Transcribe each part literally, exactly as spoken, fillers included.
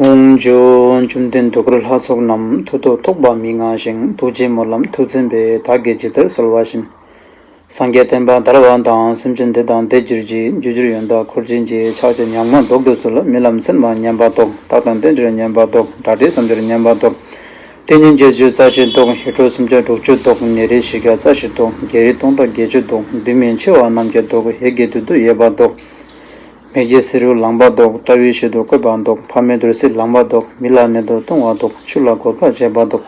ཨོཾ་ཇོ་བཅོམ་ལྡན་དུས་འཁོར་ལྷ་ཚོགས་རྣམས། མཐུ་སྟོབས་ཐོགས་པ་མི་མངའ་ཞིང་། ཐུགས་རྗེས་སྨོན་ལམ་མཐུ་བཙན་པས། བདག་གིས་ཇི་ལྟར་གསོལ་བ་བཞིན། སངས་རྒྱས་བསྟན་པ་དར་བ་དང་། སེམས་ཅན་འདི་དག་བདེ་གྱུར་ཅིག། འབྱུང་འགྱུར་ཡང་དག་འཁོར་བཅས་ཀྱི། ཕྱག་རྒྱ་ཉོན་མོངས་ཟློག་ཏུ་གསོལ། རྨི་ལམ་མཚན་མ་ཉམས་པ་ཟློག། རྟག་དང་རྟེན་འབྲེལ་ཉམས་པ་ཟློག། དགྲ་སྲིད་ཟ་འབྱར་ཉམས་པ་ཟློག། ཏིང་ངེ་འཛིན་རྒྱ་ཆེར་རྩ་ཆེན་ཟློག། ཞི་ཁྲོ་སུམ་བརྒྱ་དྲུག་ཅུ་ཟློག། ཉེ་རིང་ཞི་རྒྱ་རྩ་བཞི་ཟློག། བགེགས་རིགས་སྟོང་ཕྲག་བརྒྱད་ཅུ་ཟློག། གདོན་མི་མཆེ་བ་རྣམས་ཀྱང་ཟློག། ཡི་གེ་བདུད་དུ་ཡོད་པ་ཟློག། མི་བསྐྱོད་ཚེ་རིང་ལངས་པ་ཟློག། དགྲ་བོའི་ཞལ་དུ་བཀོད་པ་ཟློག། ཕ་མའི་དུར་སྲིན་ལངས་པ་ཟློག། མི་ལ་གནོད་འཚེ་གཏོང་བ་ཟློག། ཆོས་ལ་གོར་ཁ་བྱེད་པ་ཟློག།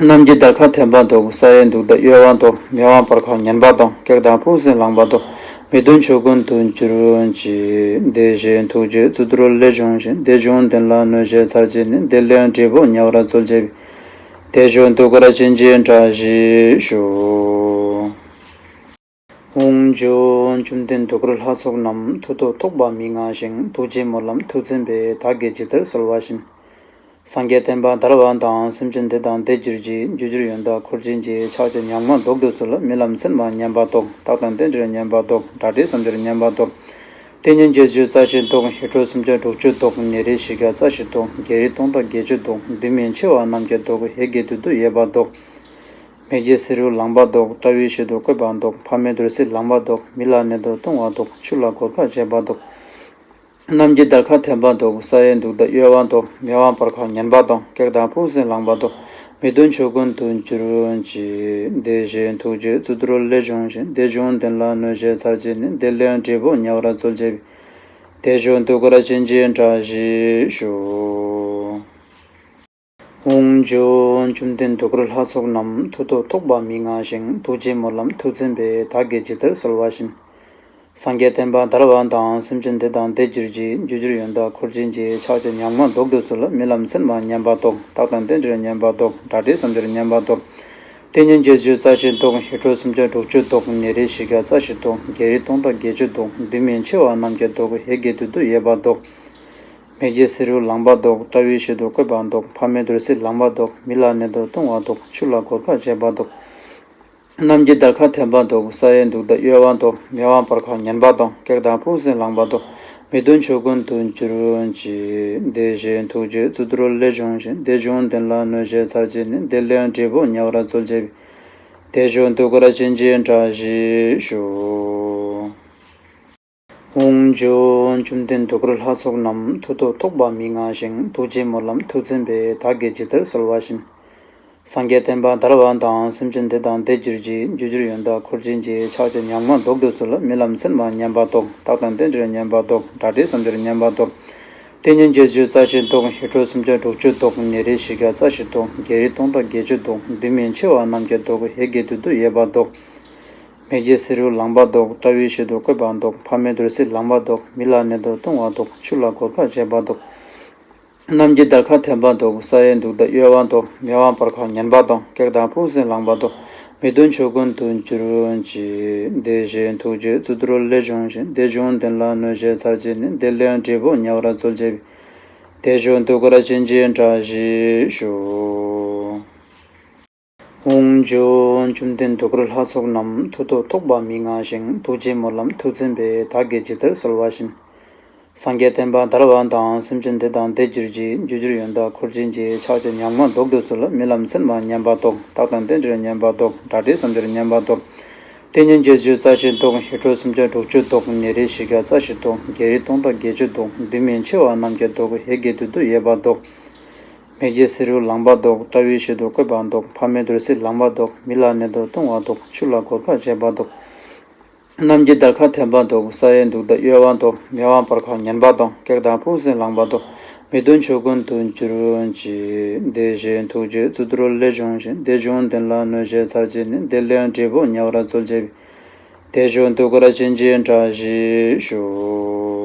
གནམ་གྱི་བརྡར་ཁ་འཐེན་པ་ཟློག། ས་ཡི་གདུགས་དང་གཡོ་བ་ཟློག། མི་དབང་བར་ཁ་ཉན་པ་ཟློག། བགེགས་དང་ཕོག་འཛིན་ལངས་པ་ཟློག། མི་གདོན་ཆོས་ཀུན་དུ་འགྱུར་ཅིག། དེ་བཞིན་ཐུགས་རྗེའི་རྩི་ཐུར་ལས་བྱུང་ཞིང་། བདེ་སྦྱོང་ལྡན་ལ་གནོད་བྱེད་ཚར་གཅོད་ནས། བདེ་ལེགས་འབྲས་བུ་ཉེ་བར་སྩོལ་བྱེད་པའི། བདེ་མཆོག་ཐུགས་ཀར་བྱིན་གྱིས་བརླབ་ཅིང་བཞུགས། ཨོཾ་ཇོ་བཅོམ་ལྡན་དུས་འཁོར་ལྷ་ཚོགས་རྣམས། མཐུ་སྟོབས་ཐོགས་པ་མི་མངའ་ཞིང་། ཐུགས་རྗེའི་སྨོན་ལམ་མཐུ་བཙན་པས། བདག་གིས་ཇི་ལྟར་གསོལ་བ་བཞིན། སངས་རྒྱས་བསྟན་པ་དར་བ་དང་། སེམས་ཅན་འདི་དག་བདེ་གྱུར་ཅིག། འབྱུང་འགྱུར་ཡང་དག་འཁོར་བཅས་ཀྱི། ཕྱག་རྒྱ་ཉོན་མོངས་ཟློག་ཏུ་གསོལ། རྨི་ལམ་མཚན་མ་ཉམས་པ་ཟློག། རྟག་དང་རྟེན་འབྲེལ་ཉམས་པ་ཟློག། དགྲ་སྲིད་ཟ་འབྱར་ཉམས་པ་ཟློག། ཏིང་ངེ་འཛིན་རྒྱ་ཆེར་རྩ་ཆེན་ཟློག། ཞི་ཁྲོ་སུམ་བརྒྱ་དྲུག་ཅུ་ཟློག། ཉེ་རིང་ཞི་རྒྱ་རྩ་བཞི་ཟློག། བགེགས་རིགས་སྟོང་ཕྲག་བརྒྱད་ཅུ་ཟློག། གདོན་མི་མཆེ་བ་རྣམས་ཀྱང་ཟློག། ཡི་གེ་བདུད་དུ་ཡོད་པ་ཟློག། མི་བསྐྱོད་ཚེ་རིང་ལངས་པ་ཟློག། དགྲ་བོའི་ཞལ་དུ་བཀོད་པ་ཟློག། ཕ་མའི་དུར་སྲིན་ལངས་པ་ཟློག། མི་ལ་གནོད་འཚེ་གཏོང་བ་ཟློག། ཆོས་ལ་གོར་ཁ་བྱེད་པ་ཟློག། གནམ་གྱི་བརྡར་ཁ་འཐེན་པ་ཟློག། ས་ཡི་གདུགས་དང་གཡོ་བ་ཟློག། མི་དབང་བར་ཁ་ཉན་པ་ཟློག། བགེགས་དང་ཕོག་འཛིན་ལངས་པ་ཟློག། མི་གདོན་ཆོས་ཀུན་དུ་འགྱུར་ཅིག། དེ་བཞིན་ཐུགས་རྗེའི་རྩི་ཐུར་ལས་བྱུང་ཞིང་། བདེ་སྦྱོང་ལྡན་ལ་གནོད་བྱེད་ཚར་གཅོད་ནས། བདེ་ལེགས་འབྲས་བུ་ཉེ་བར་སྩོལ་བྱེད་པའི། བདེ་མཆོག་ཐུགས་ཀར་བྱིན་གྱིས་བརླབ་ཅིང་བཞུགས། ཨོཾ་ཇོ་བཅོམ་ལྡན་དུས་འཁོར་ལྷ་ཚོགས་རྣམས། མཐུ་སྟོབས་ཐོགས་པ་མི་མངའ་ཞིང་། ཐུགས་རྗེའི་སྨོན་ལམ་མཐུ་བཙན་པས། བདག་གིས་ཇི་ལྟར་གསོལ་བ་བཞིན། སངས་རྒྱས་བསྟན་པ་དར་བ་དང་། སེམས་ཅན་འདི་དག་བདེ་གྱུར་ཅིག། འབྱུང་འགྱུར་ཡང་དག་འཁོར་བཅས་ཀྱི། ཕྱག་རྒྱ་ཉོན་མོངས་ཟློག་ཏུ་གསོལ། རྨི་ལམ་མཚན་མ་ཉམས་པ་ཟློག། རྟག་དང་རྟེན་འབྲེལ་ཉམས་པ་ཟློག། དགྲ་སྲིད་ཟ་འབྱར་ཉམས་པ་ཟློག། ཏིང་ངེ་འཛིན་རྒྱ་ཆེར་རྩ་ཆེན་ཟློག། ཞི་ཁྲོ་སུམ་བརྒྱ་དྲུག་ཅུ་ཟློག། ཉེ་རིང་ཞི་རྒྱ་རྩ་བཞི་ཟློག། བགེགས་རིགས་སྟོང་ཕྲག་བརྒྱད་ཅུ་ཟློག། གདོན་མི་མཆེ་བ་རྣམས་ཀྱང་ཟློག། ཡི་གེ་བདུད་དུ་ཡོད་པ་ཟློག། མི་བསྐྱོད་ཚེ་རིང་ལངས་པ་ཟློག། དགྲ་བོའི་ཞལ་དུ་བཀོད་པ་ཟློག། ཕ་མའི་དུར་སྲིན་ལངས་པ་ཟློག། མི་ལ་གནོད་འཚེ་གཏོང་བ་ཟློག། ཆོས་ལ་གོར་ཁ་བྱེད་པ་ཟློག། གནམ་གྱི་བརྡར་ཁ་འཐེན་པ་ཟློག། ས་ཡི་གདུགས་དང་གཡོ་བ་ཟློག། མི་དབང་བར་ཁ་ཉན་པ་ཟློག། བགེགས་དང་ཕོག་འཛིན་ལངས་པ་ཟློག། མི་གདོན་ཆོས་ཀུན་དུ་འགྱུར་ཅིག། དེ་བཞིན་ཐུགས་རྗེའི་རྩི་ཐུར་ལས་བྱུང་ཞིང་། བདེ་སྦྱོང་ལྡན་ལ་གནོད་བྱེད་ཚར་གཅོད་ནས། བདེ་ལེགས་འབྲས་བུ་ཉེ་བར་སྩོལ་བྱེད་པའི། བདེ་མཆོག་ཐུགས་ཀར་བྱིན་གྱིས་བརླབ་ཅིང་བཞུགས། ཨོཾ་ཇོ་བཅོམ་ལྡན་དུས་འཁོར་ལྷ་ཚོགས་རྣམས། མཐུ་སྟོབས་ཐོགས་པ་མི་མངའ་ཞིང་། ཐུགས་རྗེའི་སྨོན་ལམ་མཐུ་བཙན་པས། བདག་གིས་ཇི་ལྟར་གསོལ་བ་བཞིན། སངས་རྒྱས་བསྟན་པ་དར་བ་དང་། སེམས་ཅན་འདི་དག་བདེ་གྱུར་ཅིག། འབྱུང་འགྱུར་ཡང་དག་འཁོར་བཅས་ཀྱི། ཕྱག་རྒྱ་ཉོན་མོངས་ཟློག་ཏུ་གསོལ། རྨི་ལམ་མཚན་མ་ཉམས་པ་ཟློག། རྟག་དང་རྟེན་འབྲེལ་ཉམས་པ་ཟློག། དགྲ་སྲིད་ཟ་འབྱར་ཉམས་པ་ཟློག། ཏིང་ངེ་འཛིན་རྒྱ་ཆེར་རྩ་ཆེན་ཟློག། ཞི་ཁྲོ་སུམ་བརྒྱ་དྲུག་ཅུ་ཟློག། ཉེ་རིང་ཞི་རྒྱ་རྩ་བཞི་ཟློག། བགེགས་རིགས་སྟོང་ཕྲག་བརྒྱད་ཅུ་ཟློག། གདོན་མི་མཆེ་བ་རྣམས་ཀྱང་ཟློག། ཡི་གེ་བདུད་དུ་ཡོད་པ་ཟློག། མི་བསྐྱོད་ཚེ་རིང་ལངས་པ་ཟློག། དགྲ་བོའི་ཞལ་དུ་བཀོད་པ་ཟློག། ཕ་མའི་དུར་སྲིན་ལངས་པ་ཟློག། མི་ལ་གནོད་འཚེ་གཏོང་བ་ཟློག། ཆོས་ལ་གོར་ཁ་བྱེད་པ་ཟློག། གནམ་གྱི་བརྡར་ཁ་འཐེན་པ་ཟློག། ས་ཡི་གདུགས་དང་གཡོ་བ་ཟློག། མི་དབང་བར་ཁ་ཉན་པ་ཟློག། བགེགས་དང་ཕོག་འཛིན་ལངས་པ་ཟློག། མི་གདོན་ཆོས་ཀུན་དུ་འགྱུར་ཅིག། དེ་བཞིན་ཐུགས་རྗེའི་རྩི་ཐུར་ལས་བྱུང་ཞིང་། བདེ་སྦྱོང་ལྡན་ལ་གནོད་བྱེད་ཚར་གཅོད་ནས། བདེ་ལེགས་འབྲས་བུ་ཉེ་བར་སྩོལ་བྱེད་པའི། བདེ་མཆོག་ཐུགས་ཀར་བྱིན་གྱིས་བརླབ་ཅིང་བཞུགས། ཨོཾ་ཇོ་བཅོམ་ལྡན་དུས་འཁོར་ལྷ་ཚོགས་རྣམས། མཐུ་སྟོབས་ཐོགས་པ་མི་མངའ་ཞིང་། ཐུགས་རྗེའི་སྨོན་ལམ་མཐུ་བཙན་པས། བདག་གིས་ཇི་ལྟར་གསོལ་བ་བཞིན། སངས་རྒྱས་བསྟན་པ་དར་བ་དང་། སེམས་ཅན་འདི་དག་བདེ་གྱུར་ཅིག། འབྱུང་འགྱུར་ཡང་དག་འཁོར་བཅས་ཀྱི། ཕྱག་རྒྱ་ཉོན་མོངས་ཟློག་ཏུ་གསོལ། རྨི་ལམ་མཚན་མ་ཉམས་པ་ཟློག། རྟག་དང་རྟེན་འབྲེལ་ཉམས་པ་ཟློག། དགྲ་སྲིད་ཟ་འབྱར་ཉམས་པ་ཟློག། ཏིང་ངེ་འཛིན་རྒྱ་ཆེར་རྩ་ཆེན་ཟློག། ཞི་ཁྲོ་སུམ་བརྒྱ་དྲུག་ཅུ་ཟློག། ཉེ་རིང་ཞི་རྒྱ་རྩ་བཞི་ཟློག། བགེགས་རིགས་སྟོང་ཕྲག་བརྒྱད་ཅུ་ཟློག། གདོན་མི་མཆེ་བ་རྣམས་ཀྱང་ཟློག། ཡི་གེ་བདུད་དུ་ཡོད་པ་ཟློག། མི་བསྐྱོད་ཚེ་རིང་ལངས་པ་ཟློག། དགྲ་བོའི་ཞལ་དུ་བཀོད་པ་ཟློག། ཕ་མའི་དུར་སྲིན་ལངས་པ་ཟློག། མི་ལ་གནོད་འཚེ་གཏོང་བ་ཟློག། ཆོས་ལ་གོར་ཁ་བྱེད་པ་ཟློག། གནམ་གྱི་བརྡར་ཁ་འཐེན་པ་ཟློག། ས་ཡི་གདུགས་དང་གཡོ་བ་ཟློག། མི་དབང་བར་ཁ་ཉན་པ་ཟློག། བགེགས་དང་ཕོག་འཛིན་ལངས་པ་ཟློག། མི་གདོན་ཆོས་ཀུན་དུ་འགྱུར་ཅིག། དེ་བཞིན་ཐུགས་རྗེའི་རྩི་ཐུར་ལས་བྱུང་ཞིང་། བདེ་སྦྱོང་ལྡན་ལ་གནོད་བྱེད་ཚར་གཅོད་ནས། བདེ་ལེགས་འབྲས་བུ་ཉེ་བར་སྩོལ་བྱེད་པའི། བདེ་མཆོག་ཐུགས་ཀར་བྱིན་གྱིས་བརླབ་ཅིང་བཞུགས།